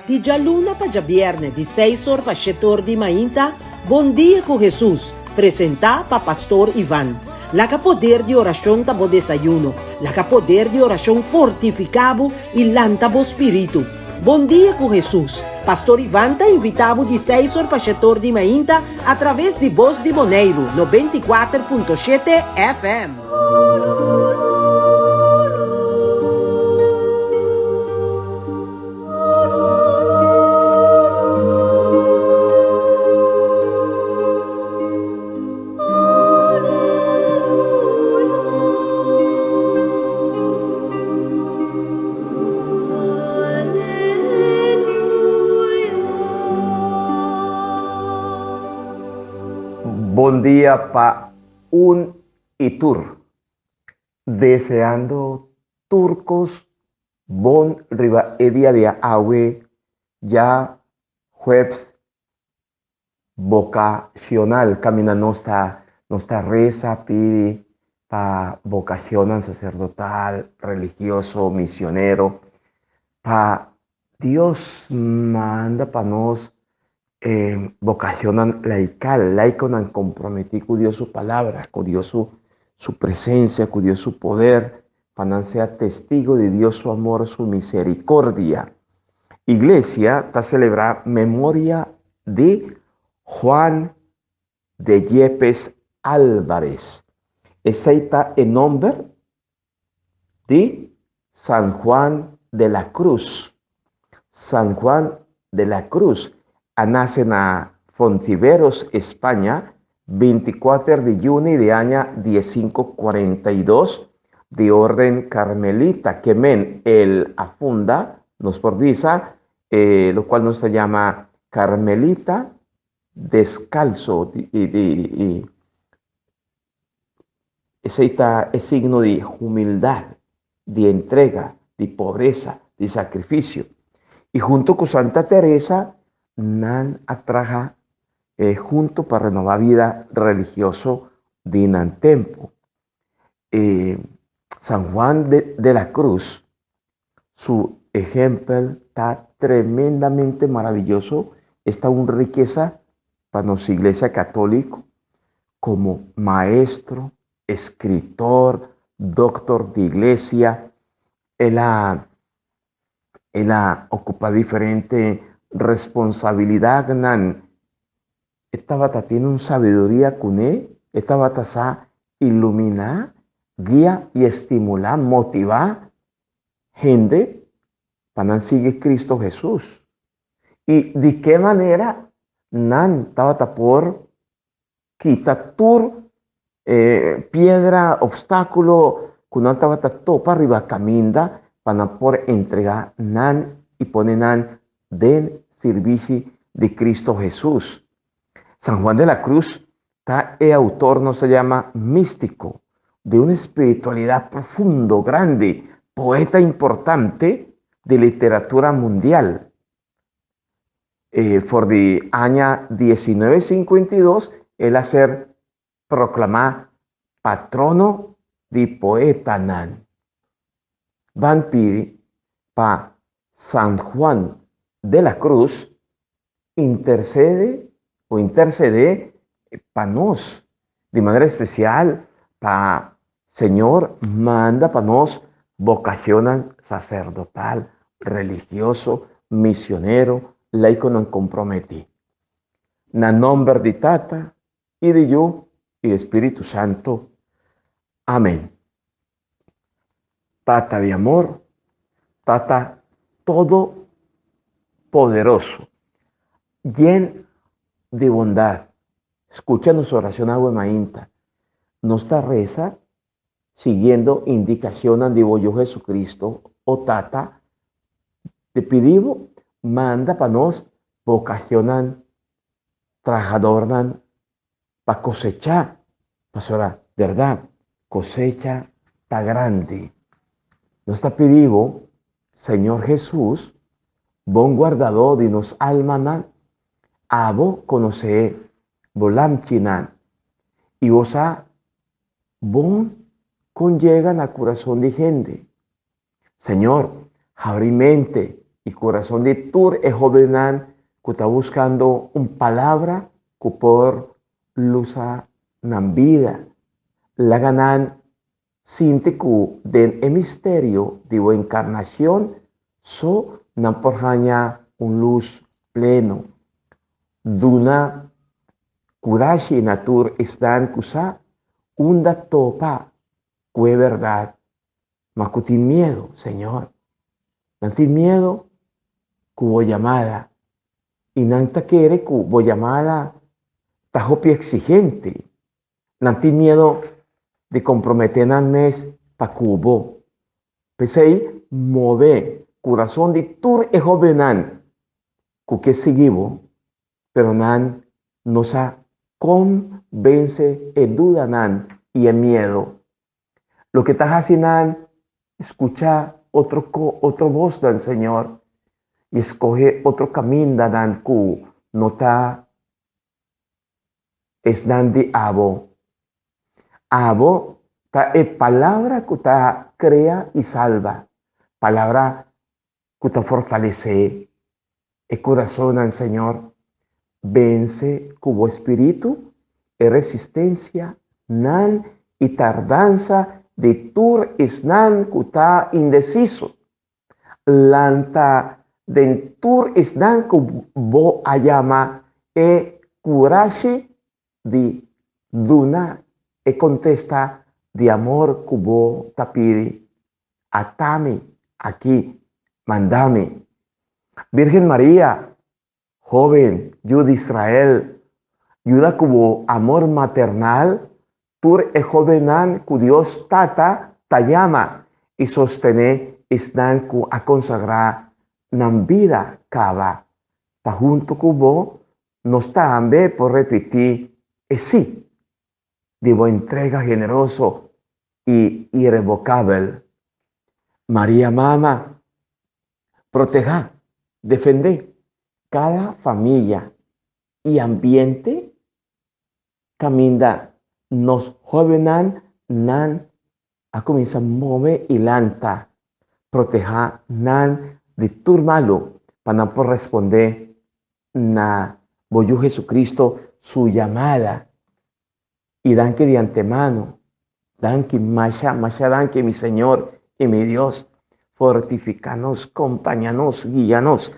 Di djaluna pa djabièrnè di seis or pa shete or di mainta, Bon Dia ku Hesus, presentá pa Pastor Ivan. Laga poder di orashon ta bo desayuno. Laga poder di orashon fortifiká bo i lanta bo spiritu. Bon Dia ku Hesus, Pastor Ivan ta invitá bo di seis or pa shete or di mainta atraves di Bos di Boneiru 94.7 FM. Bon dia pa un i tur. Deseando tur kos bon riba e dia di awe dja huebs vocacional caminda nos ta nos ta reza pidi pa vocacionnan sacerdotal, religioso, misionero, pa Dios manda pa nos e vocacionnan laical, laiconan comprometi cu Dios su palabra, cu Dios su su presencia, cu Dios su poder, pa nan sea testigo di Dios su amor, su misericordia. Iglesia ta celebra memoria di Juan de Yepes Álvarez. Esey ta e nomber di San Juan de la Cruz. San Juan de la Cruz a nace na Fontiveros, España, 24 di juni di aña 1542, di orden carmelita, ke men el a funda, nos por bisa, eh, lo cual nos ta llama carmelita descalzo, di, di, di, Esei ta e signo di humildad, di entrega, di pobresa, di sacrificio. Y hunto cu Santa Teresa, nan a traha eh, hunto pa renova vida religioso di nan tempo. Eh, San Juan de, de la Cruz, su ejemplo ta tremendamente maravilloso, esta un riqueza pa nos Iglesia Católico como maestro, escritor, doctor de iglesia. El a, el a ocupa diferente responsabilidadnan. E tabata tin un sabiduria kuné, e tabata sa iluminá, guia i estimulá, motivá hende pa nan sigui Cristo Hesus. I di ke manera nan tabata por kita tur e piedra, obstáculo ku nan tabata topa riba kaminda pa nan por entregá nan i pone nan den sirbishi di Cristo Hesus. San Juan de la Cruz ta e autor nos ta yama místico, de un espiritualidad profundo, grande, poeta importante di literatura mundial. Eh, for di aña 1952 el a ser proclamá patrono di poetanan. Ban pidi pa San Juan de la Cruz intercede o intercede pa nos, di manera especial pa Señor manda pa nos vocacionnan sacerdotal, religioso, misionero, laiconan comprometi. Na nomber di Tata y di Yu y di Spiritu Santo. Amen. Tata di amor, Tata todo poderoso, llen di bondad. Scucha nos oracion awe mainta. Nos ta reza siguiendo indicacionnan di bo Yu Jesucristo, o Tata, te pidi bo, manda pa nos vocacionnan, trahadornan pa cosechá, pasobra berdad cosecha ta grandi. Nos ta pidi bo, Señor Jesús, bon guardadó di nos almanan, abo conocé bo lamchinan y bo sa bon con yega na curazon di hende. Señor, habri mente. i kurason di tur e hóbennan ku ta buskando un palabra ku por lusa nan bida. Laga nan sinti ku den e misterio di bo enkarnashon so nan por haña un lus pleno. Duna kurashi na tur esnan ku sa unda topa ku e bèrdat, ma ku tin miedu, Señor. Nan tin miedu ku bo yamada i nan ta kere ku bo yamada ta hopi eksigente. Nan tin miedu di komprometé nan mes pa ku bo. P'esei, move kurason di tur e hóbennan ku ke sigui bo, pero nan no sa kon vense e dudanan i e miedu. Loke ta hasi nan skucha otro otro bosnan, Señor, i skohe otro kamindanan ku no ta esnan di abo. Abo ta e palabra ku ta krea i salba, palabra ku ta fortalesé e kurasonnan, Señor. Vense ku bo Spiritu e resistensia nan i tardansa di tur esnan ku ta indesiso. Lanta den tur esnan ku bo a yama e kurashi di duna e kontesta di amor ku bo ta pidi. Atami aki, mandami. Birgen Maria, Hóben yu di Israel, yuda ku bo amor maternal tur e hóbennan ku Dios Tata ta yama i sostené esnan ku a konsagrá nan bida kaba pa huntu ku bo nos tambe por repití e sí di bo entrega generoso i irevokabel. Maria Mama, protehá, defendé kada famia i ambiente kaminda nos hóbennan nan a kuminsá move i lanta, protehá nan di tur malu pa nan por respondé na bo Yu Jesucristo su yamada. I danki di antemano, danki masha, masha danki mi Señor i mi Dios, fortifica nos, compaña nos, guia nos,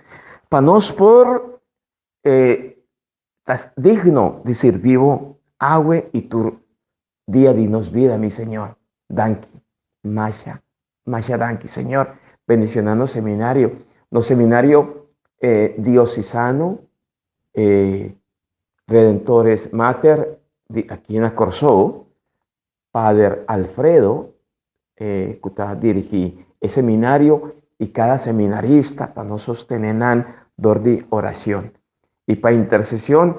pa nos por eh, ta digno di sirbi bo awe i tur dia di nos bida, mi Señor. Danki, masha, masha danki, Señor. Bendiciona nos seminario, nos seminario eh, diocesano, eh, Redentores Mater di aki na Kòrsou, Pader Alfredo, eh, ku ta dirigí e seminario i kada seminarista pa nos sostené nan dor di orashon. I pa interseshon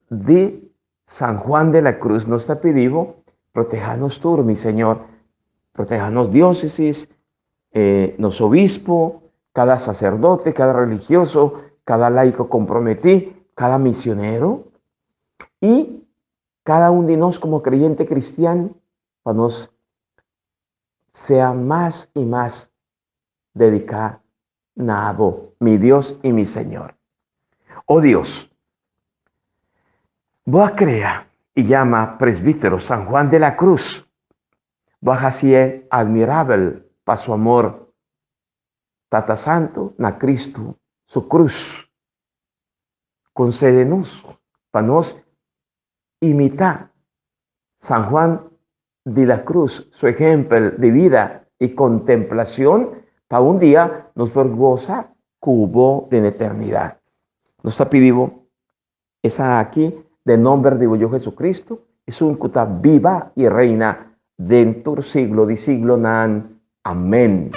di San Juan de la Cruz nos ta pidi bo protehá nos tur, mi Señor, protehá nos diócesis, eh, nos obispo, kada saserdote, kada religioso, kada laiko komprometí, kada misionero i kada un di nos komo kreyente kristian pa nos sea mas i mas dediká na abo, mi Dios i mi Señor. O Dios, bo a krea i yama presbítero San Juan de la Cruz. Bo a hasié admirabel pa su amor, Tata Santu, na Cristo su cruz. Concede nos pa nos imitá San Juan di la Cruz su ehempel di bida i contemplacion pa un dia nos por goza cu bo den eternidad. Nos ta pidi bo esaki den nomber di bo Yu Jesucristo, esun cu ta biba i reina den tur siglo di siglonan. Amén.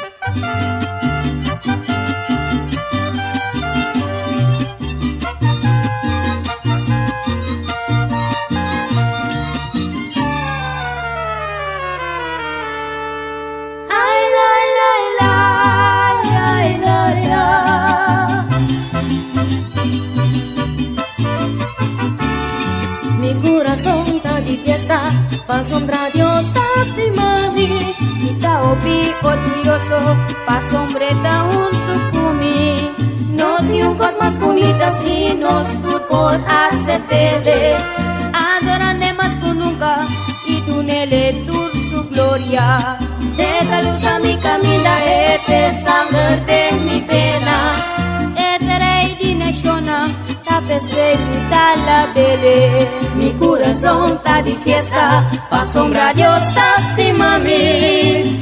Mi corazón ta di fiesta, pasobra Dios ta stima mi. Mi ta hopi orguyoso, pasobra e ta huntu ku mi. No tin un kos mas bunita si nos tur por aceptele. Adorane mas ku nunca y dunele tur su gloria. Te luz a mi caminda, e te sanger den mi pena. E te rey di nashonnan, ta p'esei mi ta alabele. Mi kurason ta di fiesta, pasobra Dios ta stima mi.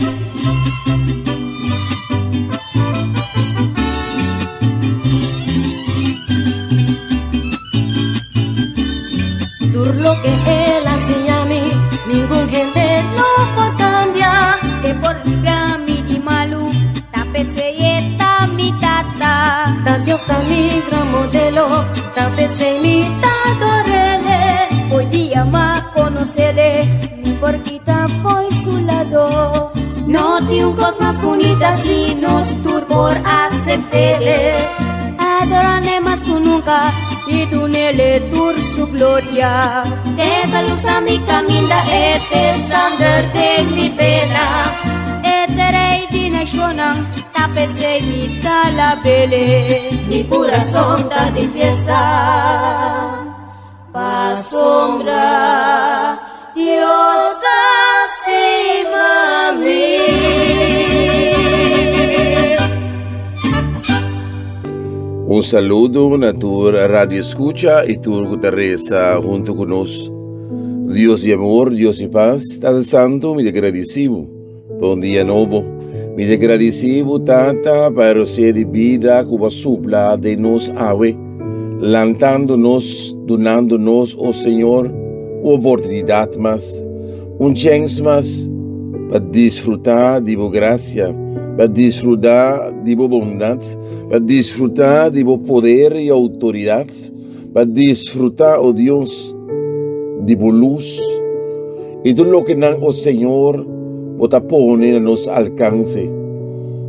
Tur loke el a siña mi, ningun hende no por cambia. E por libra mi di malu, ta p'esei e ta mi tata. Ta Dios ta mi gran modelo, ta p'esei mi ta ador'El. Fo'i dia m'a conoce'L, mi por kita fo'i su lado. No tin un cos mas bunita si nos tur por acept'El. Adora'L mas cu nunca y dun'El tur su gloria. Te ta luz a mi caminda, e te sanger den mi pena. E te rey di nashonnan, ta p'esei mi ta alab'El. Mi curason ta di fiesta, pasobra Dios ta stima mi. Un saludo na tur radio escucha y tur cu ta reza hunto cu nos. Dios di amor, Dios di paz, Tata Santo, mi ta gradeci bo pa un dia nobo. Mi ta gradeci bo, Tata, pa e rosea di bida cu bo a supla den nos awe, lantando nos, dunando nos, o Señor, un oportunidad mas, un chens mas pa disfruta di bo gracia, pa disfruta di bo bondad, pa disfruta di bo poder y autoridad, pa disfruta, o Dios, di bo luz y tur loke nan, o Señor, bo ta pone na nos alcance.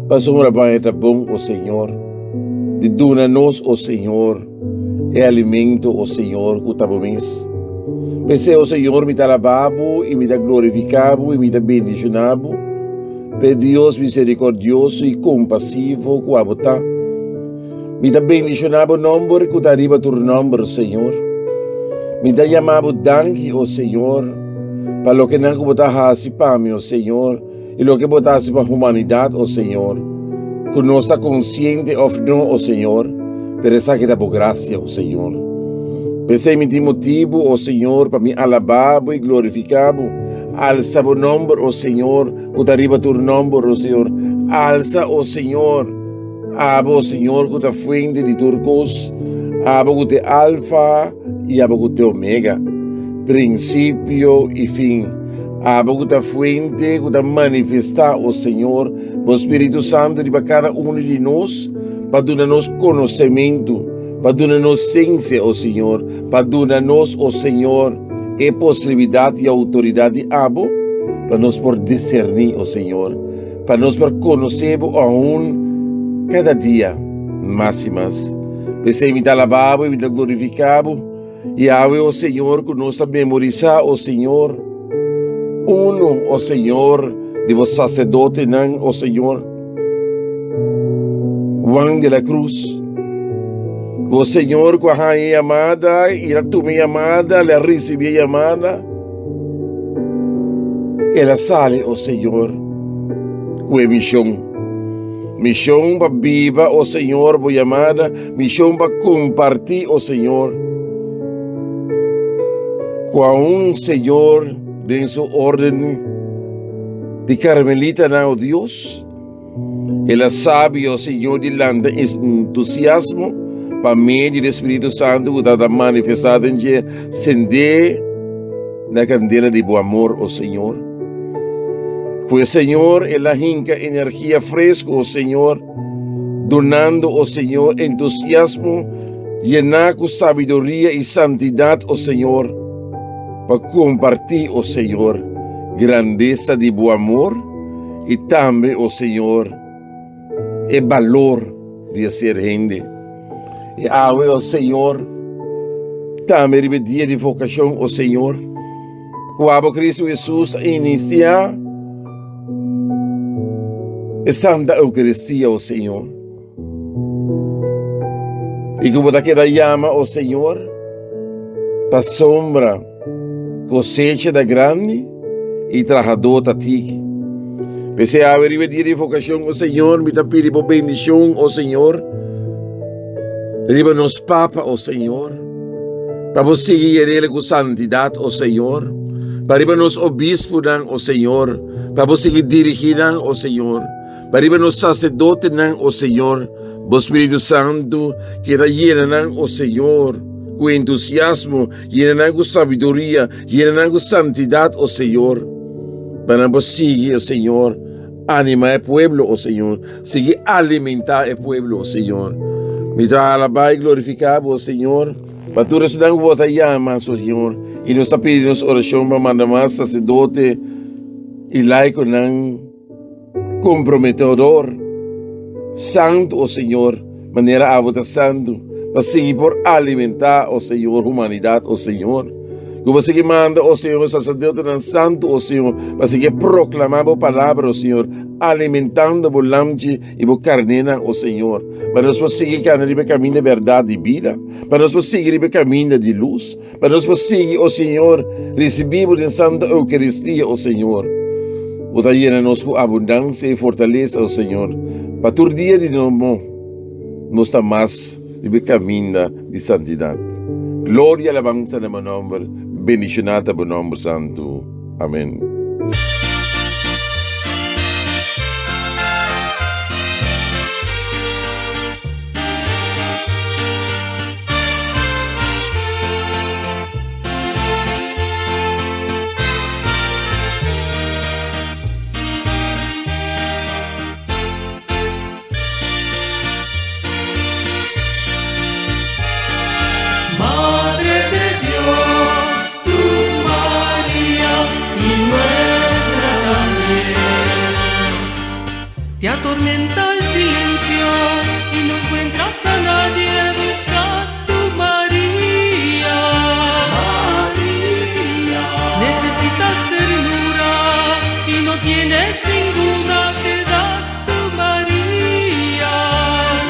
Pasobra baña ta bon, o Señor, di duna nos, o Señor, e alimento, o Señor, cu ta bo mes. P'esei, o Señor, mi ta alabá bo y mi ta glorificá bo y mi ta bendicioná bo, p'e Dios misericordioso y compasivo cu abo ta. Mi ta bendicioná bo nomber cu ta riba tur nomber, Señor. Mi ta yama bo danki, o Señor, pa lokenan cu bo ta haci pa mi, o Señor, y loke bo ta haci pa humanidad, o Señor. Cu nos ta consciente of no, o Señor, pero esaki ta bo gracia, o Señor. P'esei mi tin motibu, o Señor, pa mi alabá bo y glorificá bo. Alsa bo nomber, o Señor, cu ta riba tur nomber, o Señor. Alsa, o Señor. Abo, Señor, ku ta fuente di tur kos, abo ku ta e Alfa i abo ku ta e Omega, prinsipio i fin. Abo ku ta fuente ku ta manifestá, o Señor, bo Spiritu Santu riba kada unu di nos pa duna nos konosementu, pa duna nos sensia, o Señor, pa duna nos, o Señor, e posibilidat i outoridat di abo pa nos por diserní, o Señor. Pa nos por konosé bo aun kada dia mas i mas. P'esei mi ta alabá bo i mi ta glorifiká bo. I awe, o Señor, ku nos ta memorisá, o Señor, unu, o Señor, di bo saserdotenan, o Señor, Juan de la Cruz. O Señor, ku a haña e yamada i a tuma e yamada, el a risibí e yamada. El a sali, o Señor, ku e mishon. Mishon pa biba, o Señor, bo yamada. Mishon pa kompartí, o Señor. Ku aun, Señor, den su orden di karmelitanan, o Dios, El a sabi, o Señor, di lanta entusiasmo pa medio di Spiritu Santu ku ta ta manifestá den dje, sendé na kandela di bo amor, o Señor. Pues, Señor, el a hinka energia fresku, o Señor, dunando, o Señor, entusiasmo yená ku sabiduria i santidat, o Señor, pa kompartí, o Señor, grandesa di bo amor. I tambe, o Señor, e balor di e ser hende. I awe, o Señor, tambe riba e dia di vokashon, o Señor, ku abo Kristu Hesus a inisiá e Santa Eukaristia, o Señor. I ku bo ta keda yama, o Señor, pasobra kosecha ta grandi i trahadó ta tiki. P'esei awe riba e dia di vokashon, o Señor, mi ta pidi bo bendishon, o Señor, riba nos Papa, o Señor, pa bo sigui yen'el ku santidat, o Señor, pa riba nos obispunan, o Señor, pa bo sigui dirigí nan, o Señor. Pa riba nos sacerdotenan, o Señor, bo Spiritu Santu keda yena nan, o Señor, ku entusiasmo, yena nan ku sabiduria, yena nan ku santidat, o Señor, pa nan por sigui, o Señor, anima e pueblo, o Señor, sigui alimenta e pueblo, o Señor. Mi ta alabá i glorifiká bo, o Señor, pa tur esnan ku bo ta yama, Señor, i nos ta pidi nos orashon pa manda mas sacerdote i laikonan Comprometedor, Santu, o Señor, manera abo ta santu, pa sigui por alimentá, o Señor, humanidad, o Señor. Ku bo sigui manda, o Señor, sacerdotenan santu, o Señor, pa sigui proklamá bo palabra, o Señor, alimentando bo lamchi i bo karnénan, o Señor. Pa nos por sigui kana riba e kaminda di bèrdat di bida, pa nos por sigui riba e kaminda di lus. Pa nos por sigui, o Señor, risibí bo den Santa Eucaristia, o Señor. Bo ta yena nos ku abundansia i fortalesa, o Señor, pa tur dia di nobo nos ta mas riba e kaminda di santidat. Gloria i alabansa na bo nòmber, bendishoná ta bo nòmber santu. Amén. Madre de Dios, tú María y nuestra también. Te atormenta el silencio y no encuentras a nadie, busca tu María. María. Necesitas ternura y no tienes ninguna, te da tu María.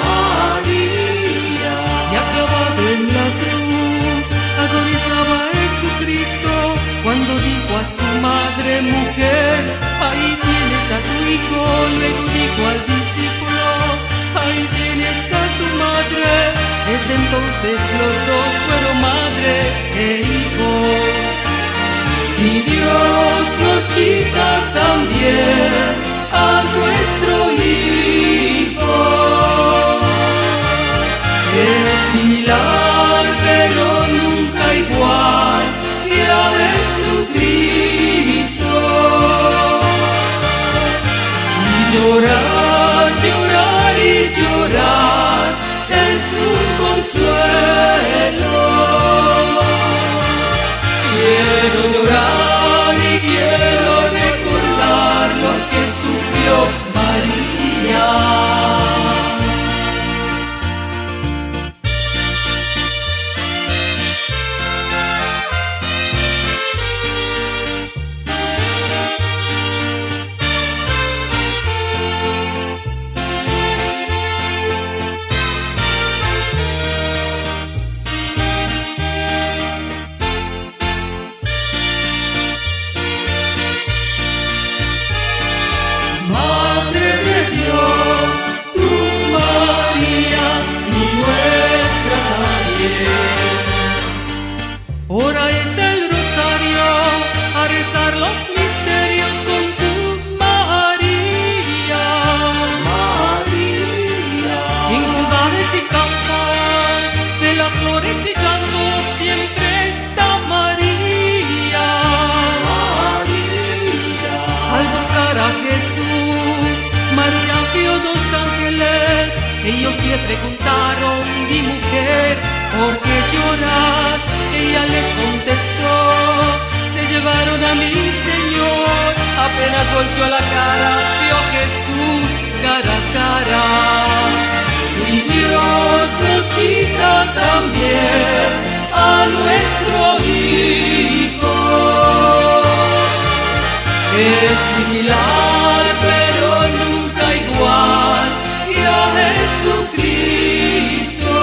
María. Y acabado en la cruz, agonizaba Jesucristo cuando dijo a su madre mujer, ahí tienes a tu hijo, luego dijo al discípulo, ahí tienes a tu madre. Desde entonces los dos fueron madre e hijo. Si Dios nos quita también a nuestro hijo, es similar pero nunca igual que a Jesucristo. Y llorar, llorar y llorar es un consuelo. Quiero llorar y quiero recordar lo que sufrió María. Madre de Dios, tú María y nuestra también. Hora es del rosario a rezar los misterios con tu María. María. En ciudades y campos, de las flores y llantos siempre está María. María. Al buscar a Jesús, María vio dos ángeles. Ellos le preguntaron, di mujer, ¿por qué lloras? Ella les contestó, se llevaron a mi Señor. Apenas volteó la cara, vio a Jesús cara a cara. Si Dios nos quita también a nuestro Hijo, es similar pero nunca igual que a Jesucristo.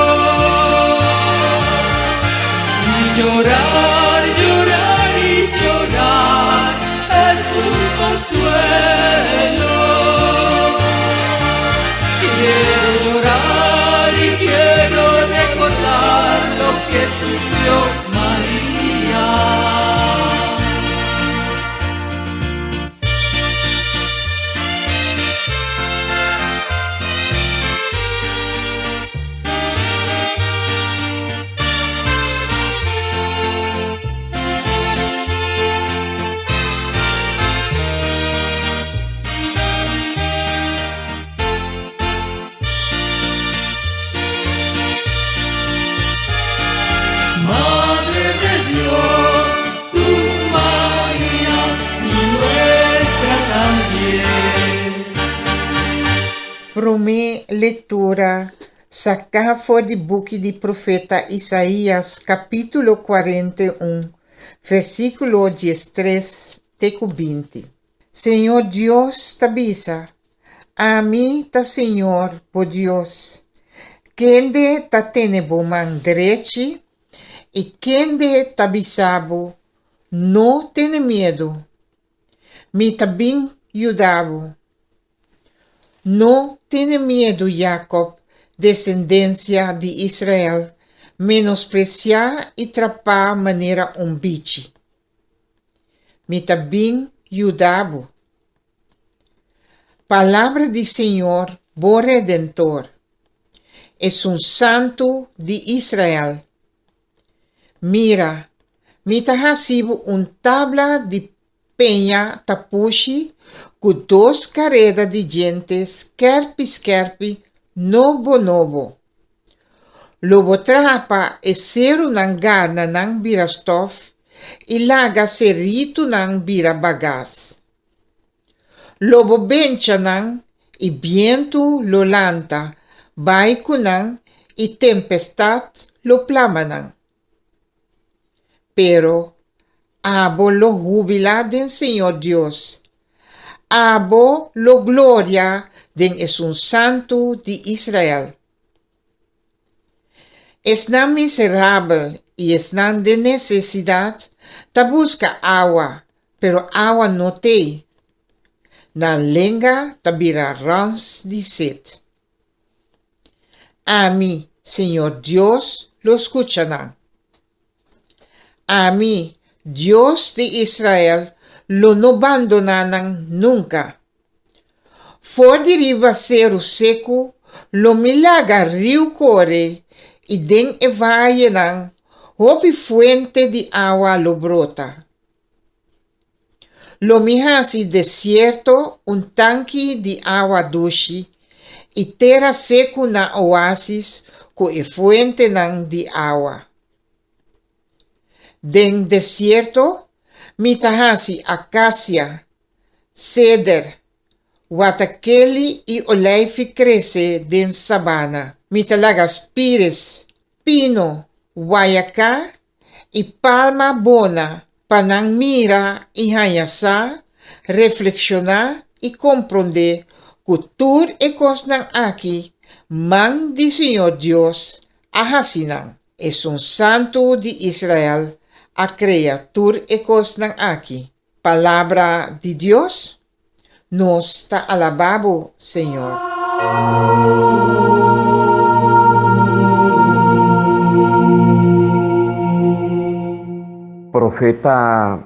Promé lektura saká for di buki di profeta Isaías kapítulo 41, versíkulo 13 te ku 20. Señor Dios ta bisa, Ami ta Señor bo Dios, kende ta tene bo man drechi i kende ta bisa bo, No tene miedu, mi ta bin yuda bo. No tene miedu, Yakob, desendensia di Israel, menospresiá i trapá manera un bichi. Mi ta bin yuda bo. Palabra di Señor, bo Redentor, Esun Santu di Israel. Mira, mi ta hasi bo un tabla di peña tapushi ku dos kareda di djente skèrpi skèrpi nobo nobo. Lo bo traha pa e serunan garna nan bira stòf i laga seritunan bira bagas. Lo bo bencha nan i bientu lo lanta bai ku nan i tempestat lo plama nan. Pero abo lo hubilá den Señor Dios, abo lo gloria den Esun Santu di Israel. Esnan miserabel i esnan den nesesidat ta buska awa, pero awa no t'ei. Nan lenga ta bira rans di set. Ami, Señor Dios, lo skucha nan. Ami, Dios di Israel, lo no bandoná nan nunka. For di riba seru seku lo mi laga riu kore i den e vayenan hopi fuente di awa lo brota. Lo mi hasi desierto un tanki di awa dushi i tera seku na oasis ku e fuentenan di awa. Den desierto mi ta hasi akasia, seder, watakeli i oleifi krese den sabana. Mi ta laga spires, pino, wayaká i palma bona pa nan mira i haña sa, reflekshoná i komprondé ku tur e kosnan aki man di Señor Dios a hasi nan. Esun Santu di Israel a krea tur e kosnan aki. Palabra di Dios, Nos ta alabá bo, Señor. Profeta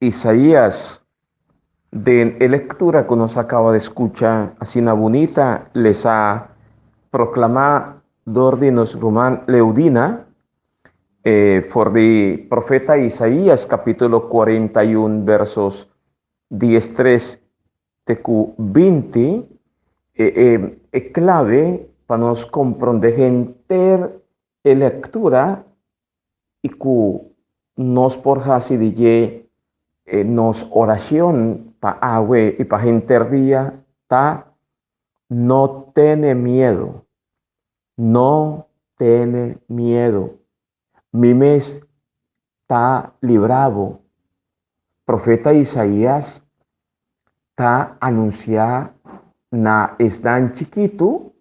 Isaías, den e lectura cu nos a caba di scucha asina bunita, les a proclama door di nos ruman Leudina, eh, for di profeta Isaías capítulo 41 versos 13 te ku 20, e, e, e clave pa nos comprende henter e lectura i ku nos por hasi di dje eh, nos oracion pa awe i pa henter dia ta no tene miedo. No tene miedo. Mi mes ta libra bo. Profeta Isaías ta anunsiá na esnan chikitu,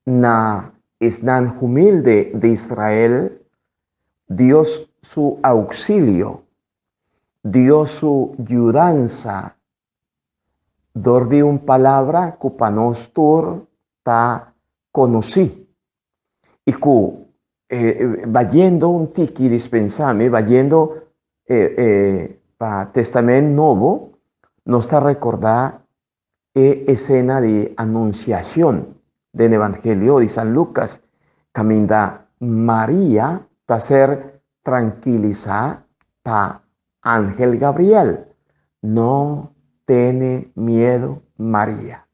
na esnan humilde di Israel, Dios su auxilio, Dios su yudansa Dor di un palabra ku pa nos tur ta konosí i ku bayendo un tiki dispensá mi, bayendo pa Testament Nobo, nos ta rekordá e esena di Anunsiashon den Evangelio di San Lukas, kaminda Maria ta ser trankilisá pa Angel Gabriel, No tene miedo Maria.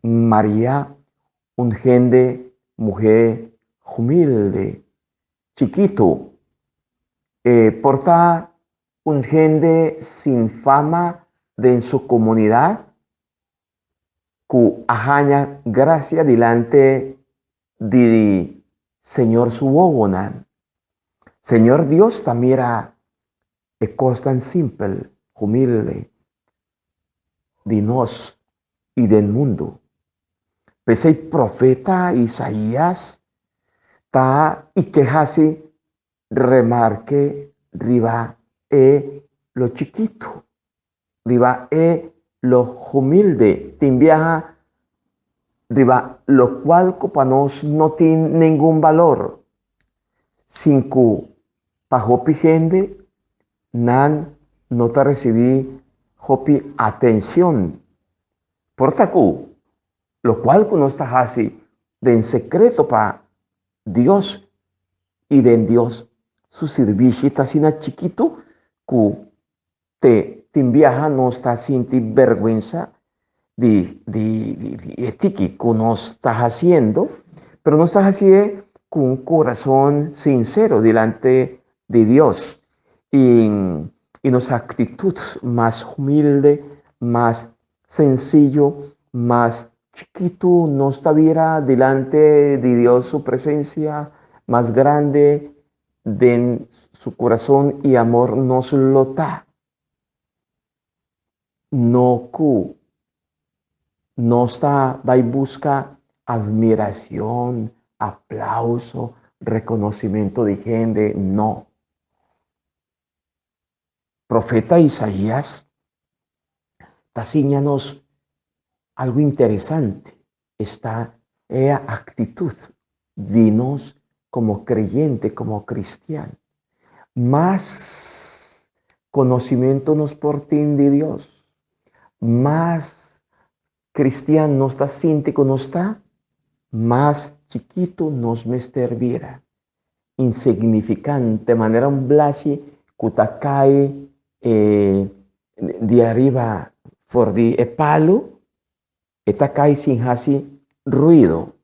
Maria un hende muhé humilde, chikitu. E por ta un hende sin fama den su komunidat. ku a haña grasia dilanti di Señor su wowonan. Señor Dios ta mira e kosnan simpel, humilde di nos i den mundu. P'esei profeta Isaías ta i ke hasi remarke riba e lo chikitu, riba e lo humilde, tin biaha riba lokual ku pa nos no tin ningun balor, sin ku pa hopi hende nan no ta risibí hopi atenshon. Por ta ku lokual ku nos ta hasi den sekreto pa Dios i den Dios su sirbishi ta asina chikitu ku te tin biaha nos ta sinti bèrgwensa di di di e tiki ku nos ta hasiendo, pero nos ta hasié ku un kurason sinsero dilanti di Dios i i nos aktitut mas humilde, mas sensiyo, mas chikitu nos ta bira dilanti di Dios su presensia, mas grandi den su kurason i amor nos lo ta. No ku nos ta bai buska admiracion, aplauso, reconocimento di hende, no. Profeta Isaías ta siña nos algo interesante, esta e actitud di nos como creyente, como cristian. Mas conocimento nos por tin di Dios, mas cristian nos ta sinti cu nos ta, mas chikito nos mester bira. Insignificante, manera un blashi cu ta cay di ariba for di e palu, e ta cay sin haci ruido,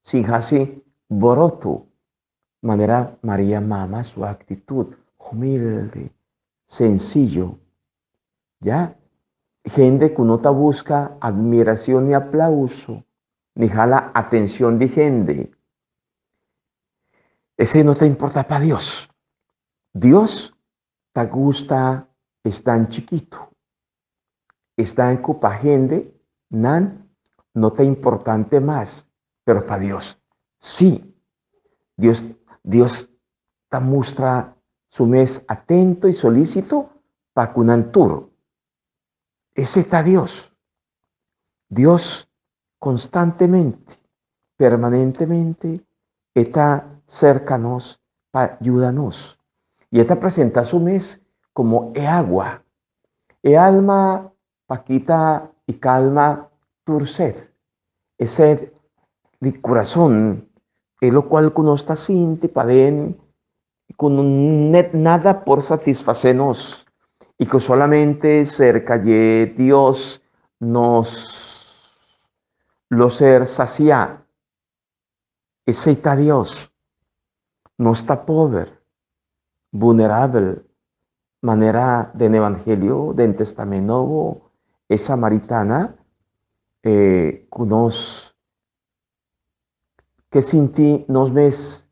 sin haci boroto. Manera Maria mama su actitud humilde, sencillo. Ya, hende cu no ta busca admiracion ni aplauso, ni hala atencion di hende. Esey no ta importa pa Dios. Dios ta gusta esnan chikito, esnan cu pa hende nan no ta importante mas, pero pa Dios si. Dios, Dios ta mustra su mes atento y solicito pa cu nan tur. Ese ta Dios. Dios constantemente, permanentemente, e ta cerca nos pa yuda nos. Y e ta presenta su mes como e agua, e alma pa kita y calma tur sed, e sed di curazon, e locual cu nos ta sinti paden cu net nada por satisface nos y cu solamente cerca dje Dios nos lo ser sacia. Esey ta Dios. Nos ta pober, vulnerabel, manera den Evangelio, den Testament Nobo, e samaritana cu nos ke sinti nos mes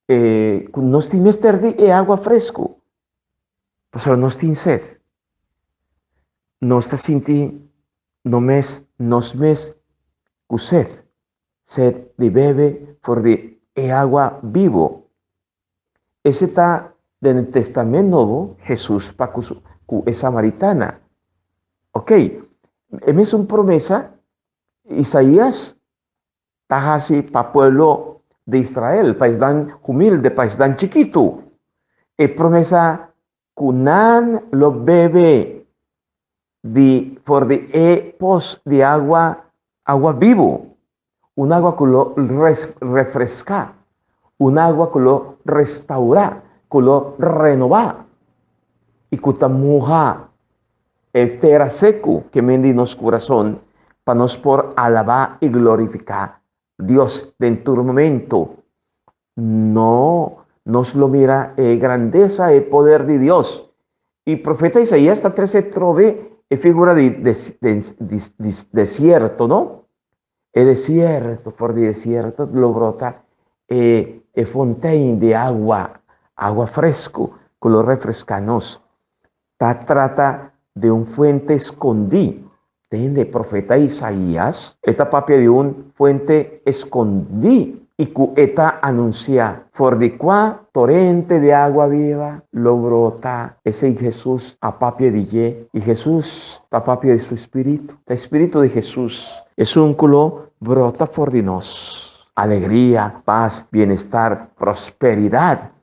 ku nos tin mester di e agua fresku, pasobra nos tin sed. Nos ta sinti no mes nos mes ku sed, sed di bebe for di e agua bibu. Ese ta den e Testament Nobo, Hesus pa ku su ku e samaritana. Ok, e mesun promesa Isaías ta hasi pa pueblo di Israel, pa esnan humilde, pa esnan chikitu. E promesa ku nan lo bebe di for di e pos di agua, agua bibu, un agua ku lo refreská, un agua ku lo restaurá, ku lo renobá i ku ta muha E tera seku ke men di nos kurason pa nos por alabá i glorifiká Dios den tur momento. No, nos lo mira e grandesa, e poder di Dios. I profeta Isaías ta trese trobe E figura di desierto, no? E desierto, for di desierto lo brota e, e fontein di agua, agua fresco, ku lo refresca nos. Ta trata di un fuente skondí. Tende, profeta Isaías e ta papia di un fuente skondí i ku e ta anunsiá, For di kua torente di agua biba lo brota. Esei Hesus a papia di dje, i Hesus ta papia di su spiritu. Ta e spiritu di Hesus esun ku lo brota for di nos. Alegria, pas, bienestar, prosperidat.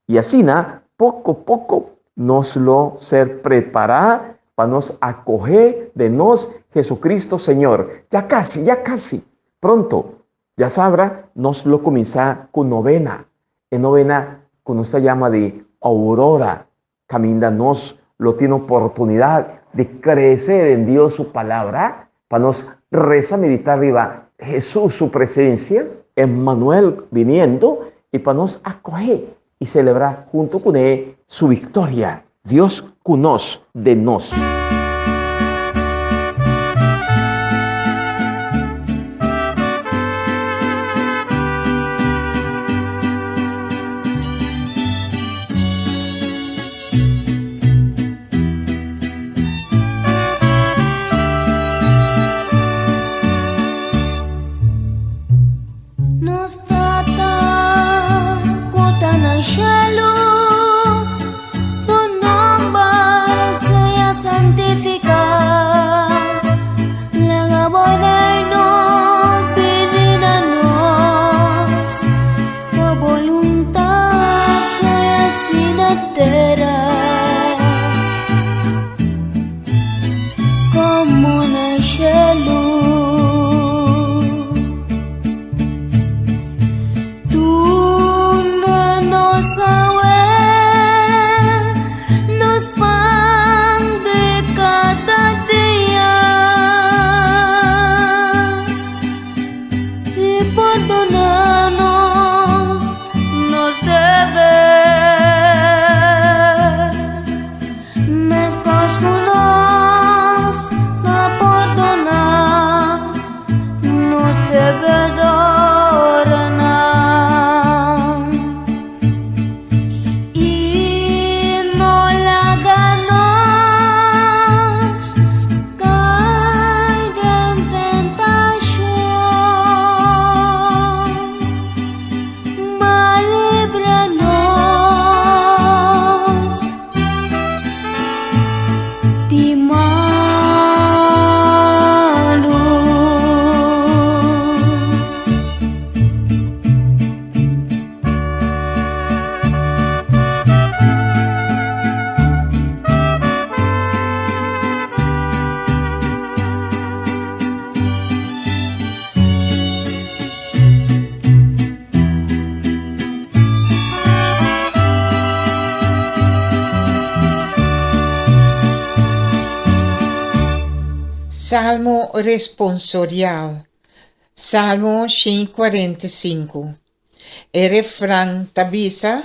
I asina, poko poko, nos lo ser prepará pa nos akohé den nos Jesucristo Señor. Ya kasi, ya kasi! Pronto, djasabra, nos lo kuminsá ku novena, e novena ku nos ta yama di Aurora, kaminda nos lo tin oportunidat di krese den Dios su Palabra, pa nos resa meditá riba Hesus su presensia, Emmanuel biniendo, i pa nos akohé i selebrá huntu kuné su viktoria, Dios ku nos, den nos. Nos Tata ku ta na shelu, bo nomber sea santifiká. Laga bo reino bini na nos, bo boluntat sea hasi na tera komo na shelu. Duna nos awe nos pan di kada dia i pordona nos nos debe meskos ku nos ta pordona Nos debedornan I no laga nos kai den tentashon, ma libra nos di malu. Salmo responsorial, Salmo 145. E refran ta bisa,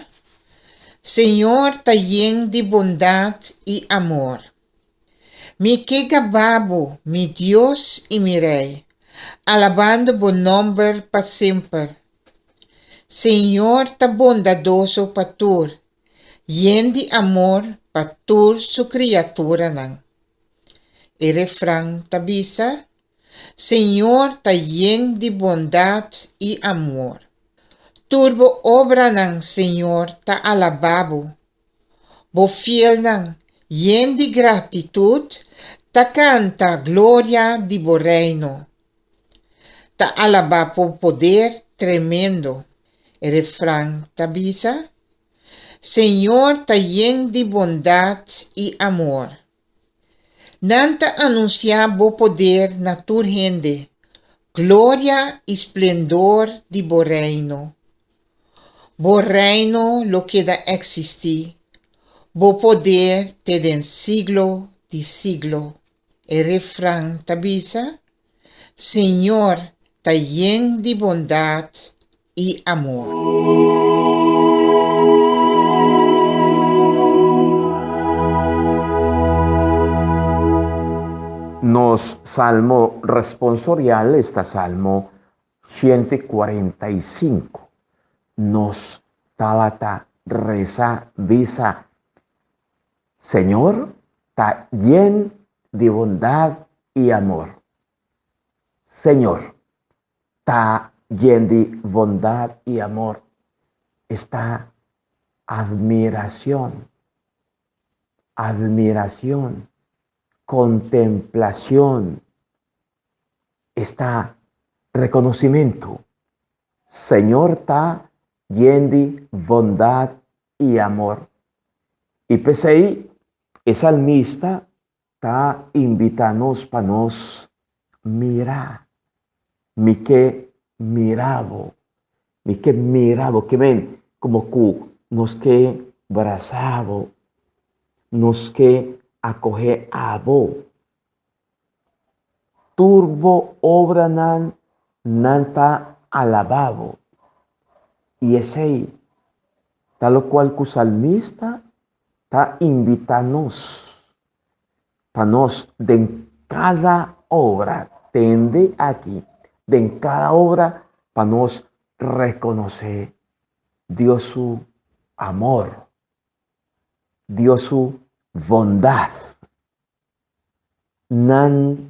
Señor ta yen di bondat i amor. Mi ke gaba bo, mi Dios i mi Rei, alabando bo nòmber pa semper. Señor ta bondadoso pa tur, yen di amor pa tur su kriaturanan. E refran ta bisa, Señor ta yen di bondat i amor. Tur bo obranan, Señor, ta alabá bo. Bo fielnan, yen di gratitut, ta kanta gloria di bo reino. Ta alabá bo poder tremendo. E refran ta bisa, Señor ta yen di bondat i amor. Nan ta anunsiá bo poder na tur hende, gloria i splendor di bo reino. Bo reino lo keda eksistí, bo poder te den siglo di siglo. E refran ta bisa, Señor ta yen di bondat i amor. Nos salmo responsorial esta Salmo 145. Nos tabata resa bisa, Señor ta yen di bondad i amor. Señor ta yen di bondad i amor. Esta admiracion, admiracion, contemplacion, esta reconocimento. Señor ta yen di bondad i amor. I p'esei e salmista ta invitá nos pa nos mira. Mi ke mira bo. Mi ke mira bo. Ke men komo ku nos ke brasa bo. Nos ke akohé abo. Tur bo obranan nan ta alabá bo. I esei ta lokual ku salmista ta invitá nos pa nos den kada obra, tende aki, den kada obra pa nos rekonosé Dios su amor, Dios su bondat. Nan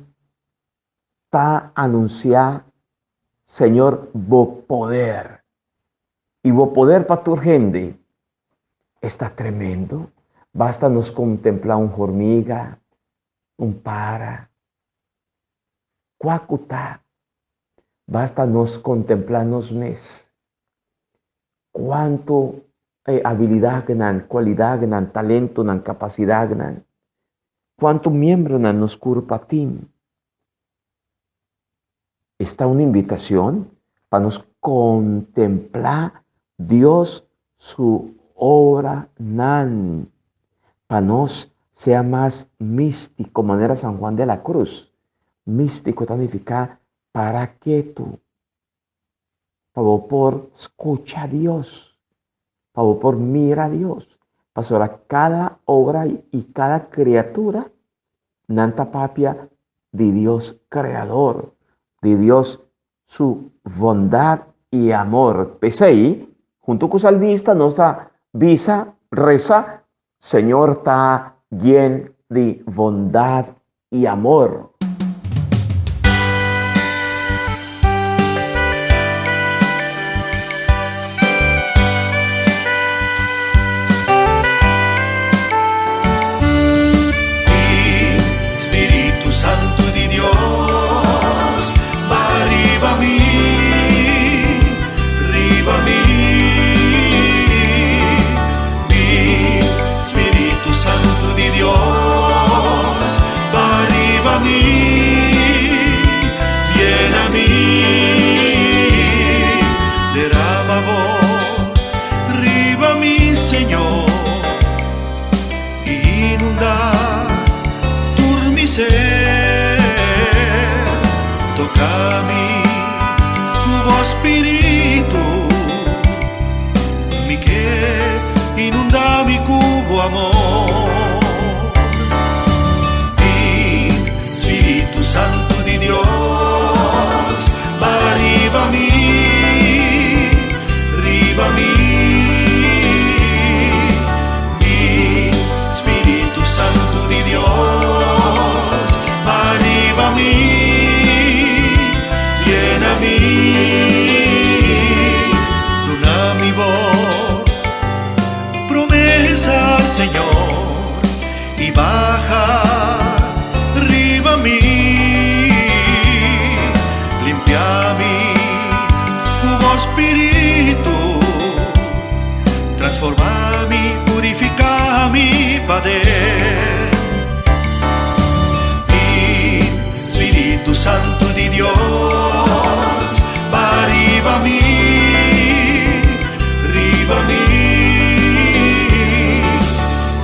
ta anunsiá, Señor, bo poder. I bo poder pa tur hende esta tremendo. Basta nos kontemplá un hormiga, un para, kua ku ta. Basta nos kontemplá nos mes. Kuantu abilidatnan, kualidatnan, talentonan, kapasidatnan. Kuantu miembronan nos kurpa tin. Esta un invitacion pa nos contempla Dios su obranan, pa nos sea mas mistico manera San Juan de la Cruz. Mistico ta nifica para ketu, pa bo por scucha Dios, pa bo por mira Dios, pasobra cada obra y cada criatura nan ta papia di Dios creador, di Dios su bondad y amor. P'esei, hunto cu salmista nos ta bisa, reza, Señor ta yen di bondad y amor. Spiritu Santu di Dios, ba riba mi, riba mi. Mi Spiritu Santu di Dios, ba riba mi, yena mi. Derama bo riba mi, Señor, inunda tur mi ser. Toca mi cu bo Spiritu. Mi ke inunda mi ku bo amor. Bin, Spiritu Santu di Dios, ba riba mi, riba mi. Bin, Spiritu Santu di Dios, ba riba mi, yena mi. Duna mi bo promesa, Señor, i baha riba mi. Limpia mi ku bo spiritu, transforma mi, purifica mi paden. Bin, Spiritu Santu di Dios, ba riba mi, riba mi.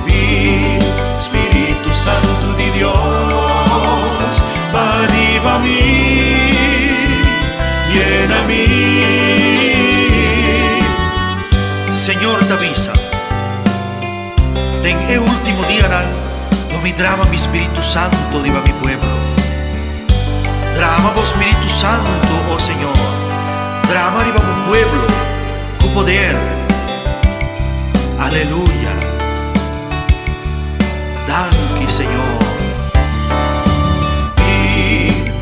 Bin, Spiritu Santu di Dios, ba riba mi, yena mi. Señor ta bisa, Den e último dianan lo mi drama mi Spiritu Santo riba mi pueblo. Drama bo Spiritu Santu, o Señor, drama riba bo pueblo ku poder. Aleluya. Danki, Señor.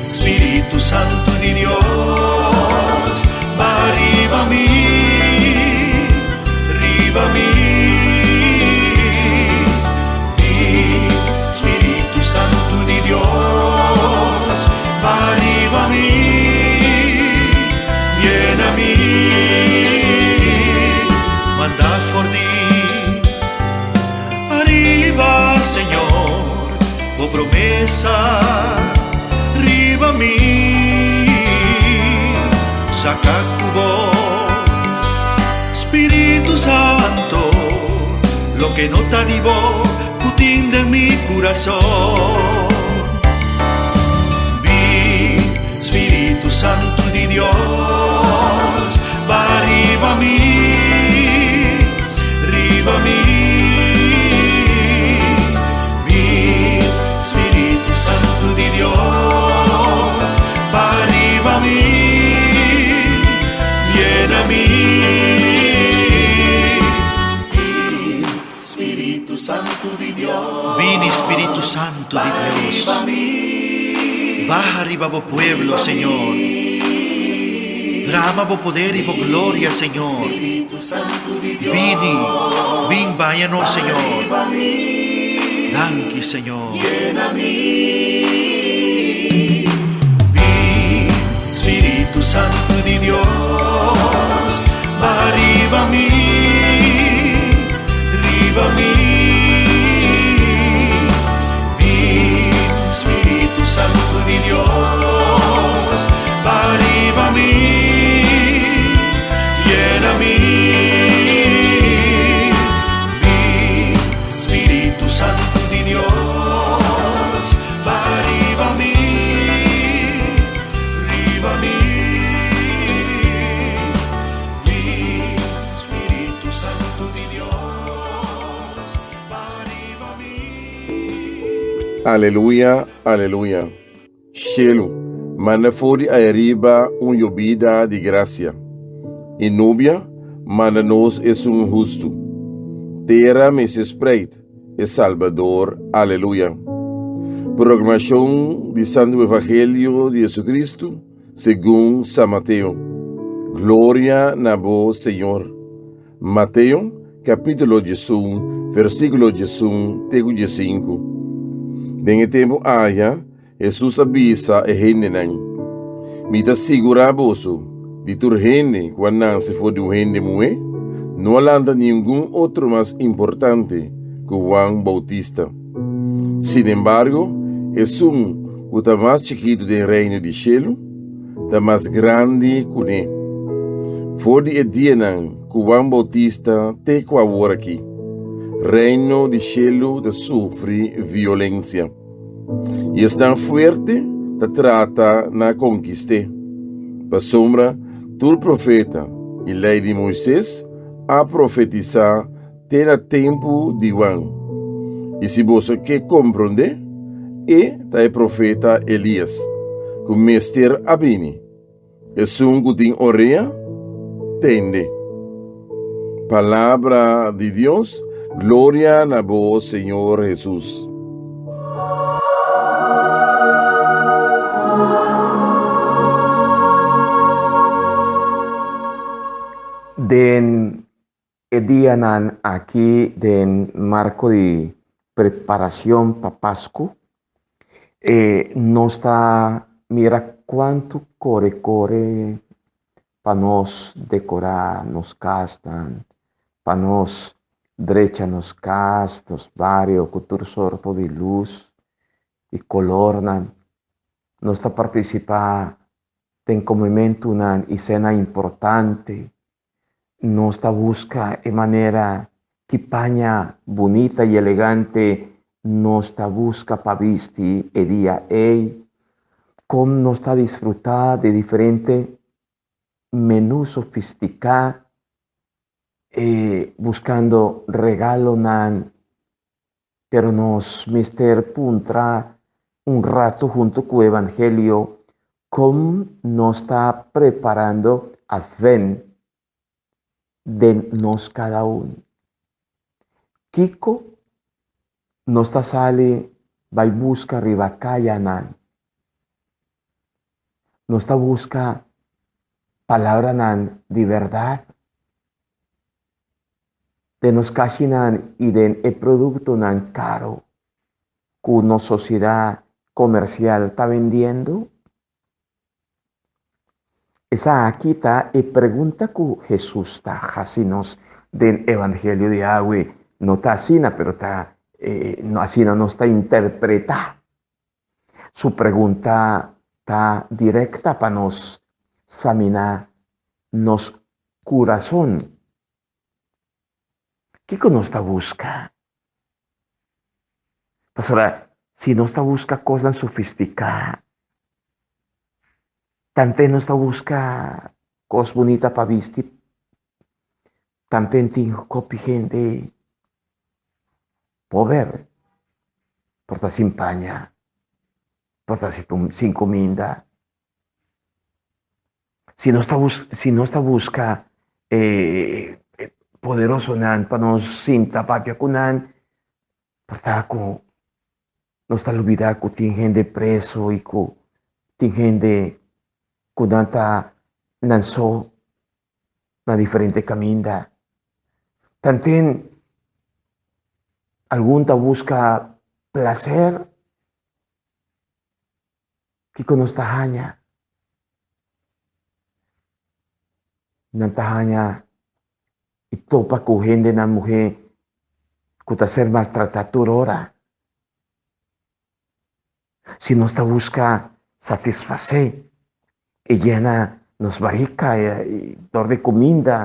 Spiritu Santu di Dios, baha riba mi, riba mi. Spiritu Santu di Dios, baha riba mi, yena mi. Manda for di ariba, Señor, bo promesa riba mi. Saca cu bo Spiritu Santo loke no ta di bo cu tin den mi curason. Bin, Spiritu Santo di Dios, baha riba mi, riba mi. Bin, Spiritu Santo di Dios, baha riba mi, yena mi. Bin, Spiritu Santo di Dios. Bini, Spiritu Santo di Dios. Baha riba bo pueblo, Señor. Drama bo poder y bo gloria, Señor. Bini, bin baña nos, Señor. Danki, Señor. Bin, Spiritu Santo di Dios, baha riba mi, riba mi. Bin, Spiritu Santo di Dios, baha riba mi, yena mi. Bin, Spiritu Santo di Dios, baha riba mi, riba mi. Bin, Spiritu Santo di Dios, baha riba mi. Aleluya, aleluya. Shelu, manda for di ayariba un yobida di grasia, i nubia, manda nos esun hustu. Tera mester spreit e Salbador. Aleluya. Proklamashon di Santu Evangelio di Jesucristo segun San Mateo. Gloria na bo, Señor. Mateo, capítulo 11, versículo 11 te ku 15. Den e tempu aya, Hesus a bisa e hendenan, Mi ta sigurá boso, di tur hende ku a nase for di un hende muhé, no a lanta ningun otro mas importante ku Huan Boutista. Sinembargo, esun ku ta mas chikitu den Reino di shelu ta mas grandi kuné. For di e dianan ku Huan Boutista te ku awor aki, Reino di shelu ta sufri violensia. I esnan fuerte ta trata na konkist'é. Pasobra tur profeta i Lei di Moises a profetisá te na tempu di Huan. I si boso ke komprondé, e ta e profeta Elias, ku mester a bini. Esun ku tin orea, tende. Palabra di Dios, Gloria na bo, Señor Hesus. Den e dianan aki den marco di preparacion pa Pascu, e nos ta mira cuanto core core pa nos decora nos casnan, pa nos drecha nos cas, nos bario cu tur sorto di luz y colornan. Nos ta participa den comementonan y cena importante. Nos ta busca e manera ki paña bunita y elegante nos ta busca pa bisti e dia ey. Con nos ta disfruta di diferente menu sofistica e buscando regalonan. Pero nos mester puntra un rato hunto cu Evangelio. Kon nos ta preparando Advent den nos kada un? Kiko nos ta sali bai buska riba kayanan? Nos ta buska palabranan di bèrdat den nos kashinan i den e produktonan karo ku nos sosiedat komersial ta bendiendo? Esaki ta e pregunta ku Hesus ta hasi nos den Evangelio di awe. No ta asina, pero ta asina nos ta interpretá. Su pregunta ta direkta pa nos saminá nos kurason. Kiko nos ta buska? Pasobra si nos ta buska kosnan sofistiká, tanten nos ta buska kos bunita pa bisti, tanten tin hopi hende pober por ta sin paña, por ta sin kuminda. Si nos ta bus si nos ta buska e poderosonan pa nos sinta papia ku nan, por ta ku nos ta lubida ku tin hende preso i ku tin hende ku nan ta nan so na diferente kaminda. Tanten algun ta buska plaser. Kiko nos ta haña? Nan ta haña i topa ku hendenan muhé ku ta ser maltratá tur ora. Si nos ta buska satisfasé i yena nos barika dor di kuminda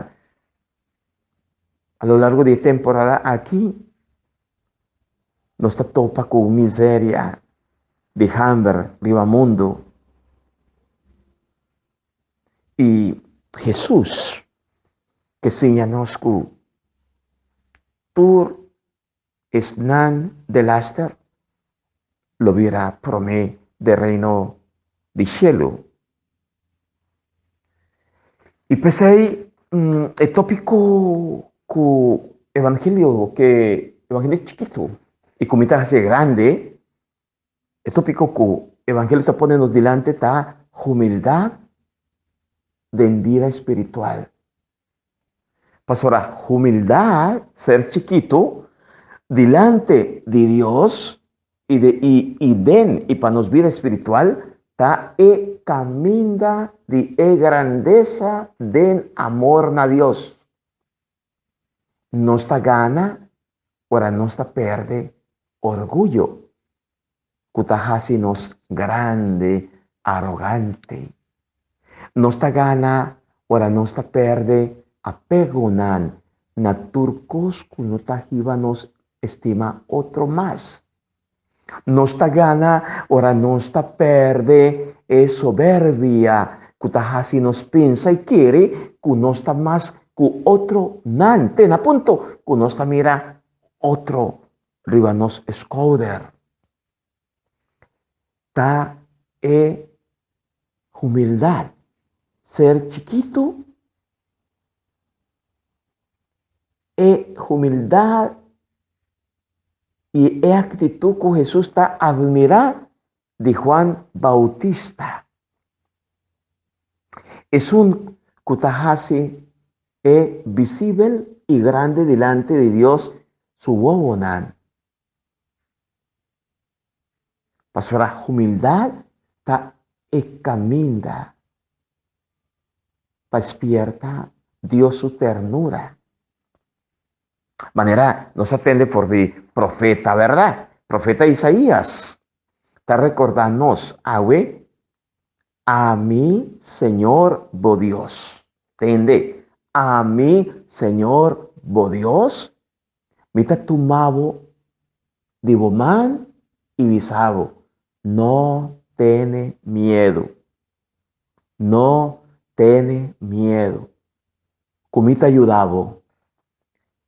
a lo largo di e temporada aki, Nos ta topa ku miseria di hamber riba mundu. I Hesus ke siña nos ku tur esnan delaster lo bira promé den Reino di shelu. I p'esei e tópiko ku evangelio ke evangelio chikitu i ku mi ta hasi grandi, e tópiko ku evangelio ta pone nos dilanti ta humildat den bida spiritual. Pasobra humildat, ser chikitu dilante di Dios i de i i den i pa nos bida spiritual ta e kaminda di e grandesa den amor na Dios. Nos ta gana ora nos ta perde orguyo ku ta hasi nos grandi arogante. Nos ta gana ora nos ta perde apegonan na tur kos ku no ta hiba nos estima otro mas. Nos ta gana ora nos ta perde e soberbia ku ta hasi nos pensa i kere ku nos ta mas ku otronan, te na punto ku nos ta mira otro riba nos skouder. Ta e humildat, ser chikitu, e humildat i e aktitut ku Hesus ta admirá di Juan Bautista. Esun ku ta hasi e visibel i grandi dilanti di Dios su wowonan. Pasobra humildat ta e kaminda pa spierta Dios su ternura. Manera nos a tende for di profeta, bèrdat? Profeta Isaías ta rekordá nos awe, Ami, Señor bo Dios. Tende, Ami, Señor bo Dios, mi ta tuma bo di bo man i bisa bo, No tene miedu. No tene miedu, ku mi ta yuda bo.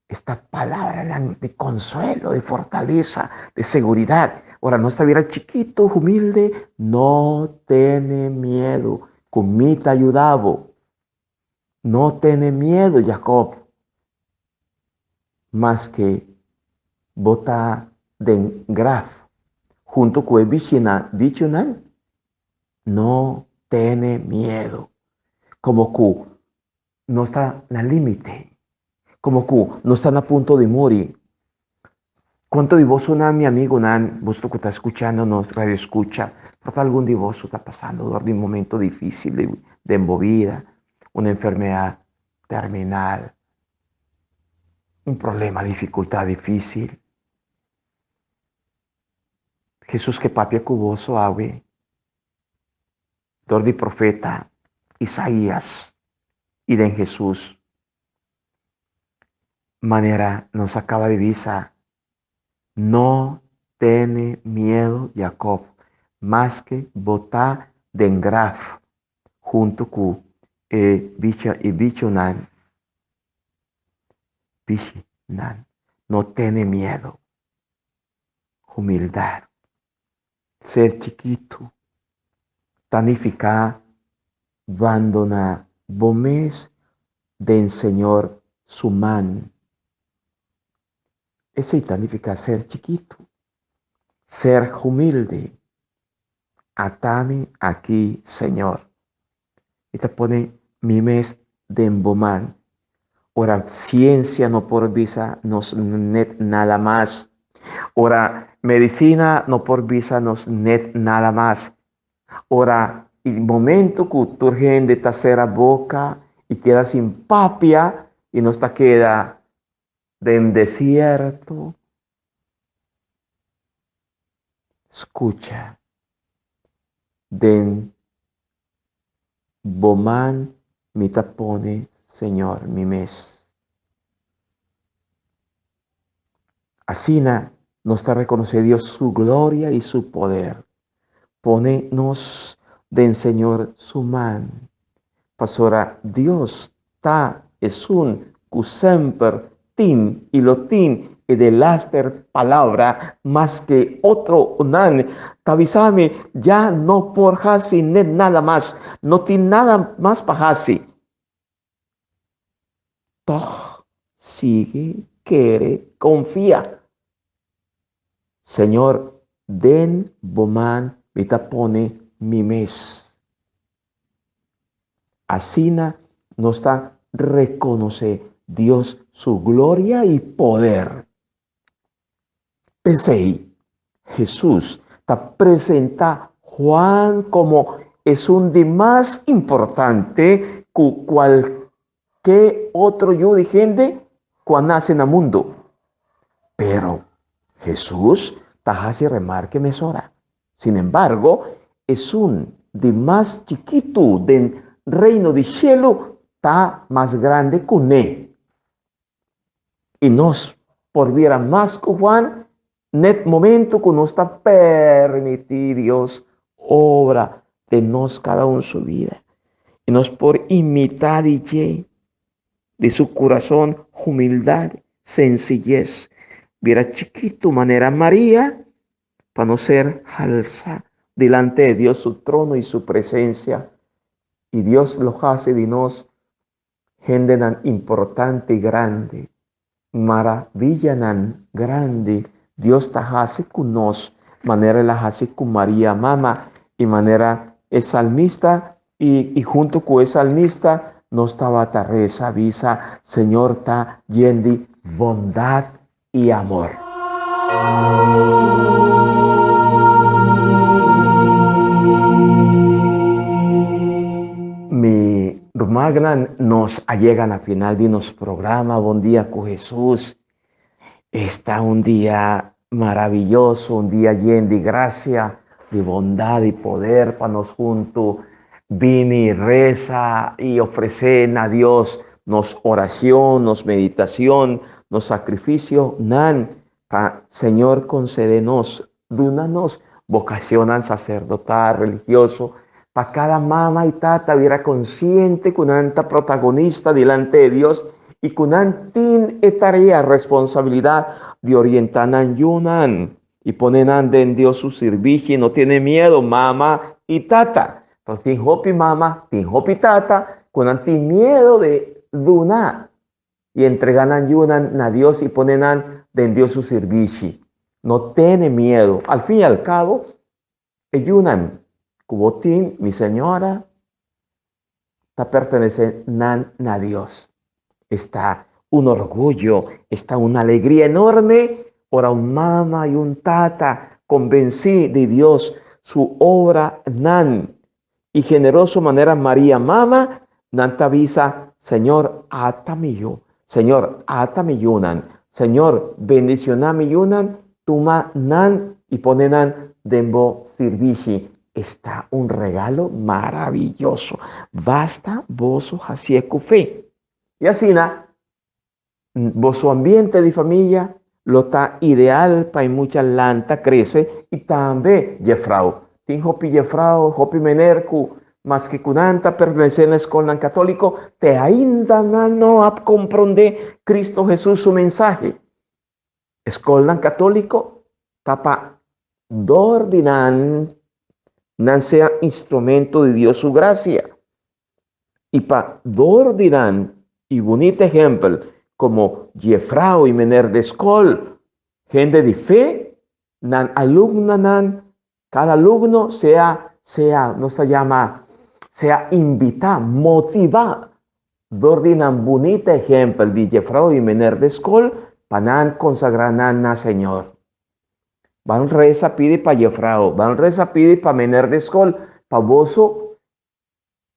Esta palabranan di consuelo, di fortaleza, di seguridad. Ora nos ta bira chikito, humilde, no tene miedo, cu mi ta yuda bo. No tene miedo, Jacob, maske bo ta den graf hunto cu e bichonan, no tene miedo. Como cu nos ta na límite, como cu nos ta na punto di muri. Cuanto di bosonan, mi amigonan, boso cu ta scuchando nos radio escucha, por ta algun di boso ta pasando door di un momento difícil de, den bo vida, una enfermedad terminal, un problema, dificultad difícil. Jesús ke papia cu boso awe. Dor di profeta Isaías i den Hesus. Manera nos a kaba di bisa, No tene miedu, Jakob, maske bo ta den graf huntu ku e bichonan. Bichinan, no tene miedu. Humildat. Ser chikitu ta nifiká bandoná bo mes den Señor su man. Esei ta nifiká ser chikitu, ser humilde. Atami aki, Señor. Mi ta pone mi mes den bo man. Ora siensia no por bisa nos net nada mas. Ora medisina no por bisa nos net nada mas. Ora i momento ku tur hende ta sera boka i keda sin papia i nos ta keda den desierto. Skucha den Bo man mi ta pone, Señor, mi mes. Asina nos ta rekonosé Dios su gloria i su poder. Pone nos den Señor su man, pasobra Dios ta esun ku semper tin i lo tin e delaster palabra maske otronan ta bisa mi ya no por hasi net nada mas, no tin nada mas pa hasi. Tog sigui kere konfia. Señor, den bo man mi ta pone mi mes. Asina nos ta rekonosé Dios su gloria i poder. P'esei, Hesus ta presentá Juan komo esun di mas importante ku kualke otro yu di hende ku a nase na mundu. Pero, Hesus ta hasi remarke mesora. Sin embargo, esun di mas chikitu den Reino di shelu ta mas grandi kuné. I nos por bira mas ku Juan net momento ku nos ta permití Dios obra den nos kada un su bida. I nos por imitá di dje, di su kurason, humildat, sensiyes, bira chikitu manera Maria pa no ser halsá delante de Dios su trono i su presensia. I Dios lo hasi di nos hendenan importante i grandi. Maravillanan grandi Dios ta hasi ku nos, manera el a hasi ku Maria mama i manera e salmista i i huntu ku e salmista nos tabata resa bisa, Señor ta yen di bondat i amor. Mi rumannan, nos a yega na final di nos programa Bon Dia ku Hesus. Esta un dia maraviyoso, un dia yen di gracia, di bondad i poder pa nos huntu bini resa i ofresé na Dios nos oracion, nos meditacion, nos sacrificio nan pa Señor concede nos, duna nos vocacionnan sacerdotal, religioso, pa cada mama y tata bira consciente cu nan ta protagonista dilante de Dios. i ku nan tin e tarea, responsabilidat di orientá nan yunan i pone nan den Dios su sirbishi. No tene miedu, mama i tata. Pasobra tin hopi mama, tin hopi tata ku nan tin miedu di duna i entregá nan yunan na Dios i pone nan den Dios su sirbishi. No tene miedu. Al fin i al kabo, E yunan ku bo tin, mi señora, ta pertenesé nan na Dios. Esta un orguyo, esta un alegria enorme ora un mama i un tata konbensí di Dios su obra nan i generoso manera Maria mama, nan ta bisa, Señor, ata mi yu. Señor, ata mi yunan. Señor, bendiciona mi yunan, tuma nan i pone nan den bo sirbishi. Esta un regalo maraviyoso. Basta boso hacié cu fe. I asina, boso ambiente di famia lo ta ideal pa e mucha lanta crece i tambe jefrou. Tin hopi jefrou, hopi meneer cu maske cu nan ta pertenece na scolnan catolico, te ainda nan no a comprende Cristo Jesus su mensahe. Scolnan catolico ta pa dor di nan, nan sea instrumento di Dios su gracia. I pa dor di nan i bunita ehempel komo jefrou i mener di skol, hende di fe, nan alumnonan, kada alumno sea sea nos ta yama sea invitá, motivá dor di nan bunita ehempel di jefrou i mener di skol pa nan konsagrá nan na Señor. Ban resa pidi pa jefrou, ban resa pidi pa mener di skol, pa boso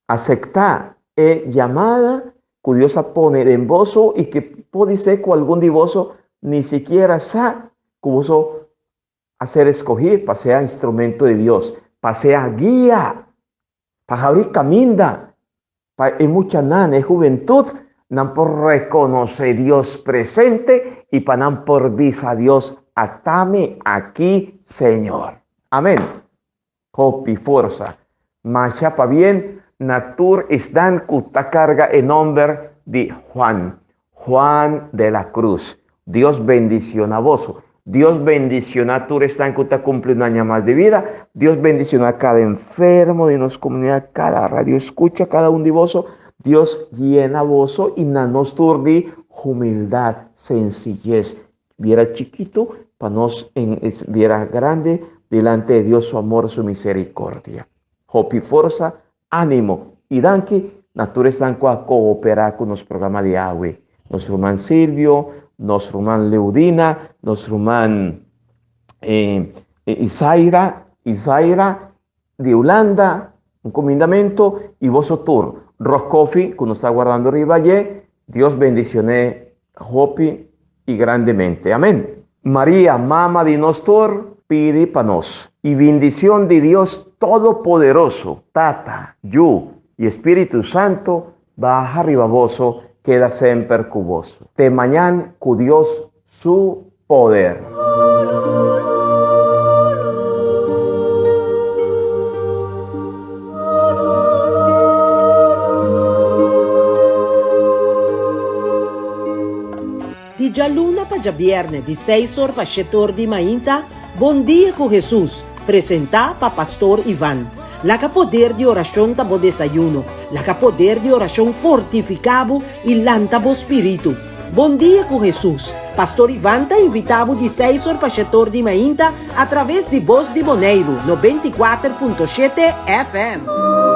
Aceptá e yamada ku Dios a pone den boso i ke podisé ku algun di boso ni sikiera sa ku boso a ser eskohí pa sea instrumento di Dios, pa sea guia, pa habrí kaminda pa e muchanan, e hubentut, nan por rekonosé Dios presente i pa nan por bisa Dios, Atami aki, Señor. Amén. Hopi forsa. Masha pabien na tur esnan ku ta karga e nomber di Juan, Juan de la Cruz. Dios bendiciona boso. Dios bendiciona tur esnan ku ta cumpli un aña mas di vida. Dios bendiciona cada enfermo di nos comunidad, cada radio escucha, cada un di boso. Dios llena boso y na nos tur di humildad, sencillez. Bira chikitu pa nos en bira grandi delante de Dios su amor, su misericordia. Hopi forsa, ánimo y danki na tur esnan ku a koopera ku nos programa di awe. Nos ruman Silvio, nos ruman Leudina, nos ruman eh, Isaira, Isaira di Hulanda, un kumindamentu y boso tur. Rock Coffee ku nos ta guardando riba dje, Dios bendicion'é hopi y grandemente. Amén. Maria, mama di nos tur, pidi pa nos. Y bindicion di Dios Todopoderoso, Tata, Yu y Espíritu Santo, baha riba boso, keda semper ku boso. Te mañan ku Dios su poder. Di djaluna pa djabièrnè di seis or pa shete or di mainta, Bon Dia ku Hesus, presentá pa Pastor Ivan. Laga poder di orashon ta bo desayuno, laga poder di orashon fortifiká bo i lanta bo spiritu. Bon dia ku Hesus! Pastor Ivan ta invitá bo di seis or pa shetor di mainta atraves di Bos di Boneiru 94.7 FM.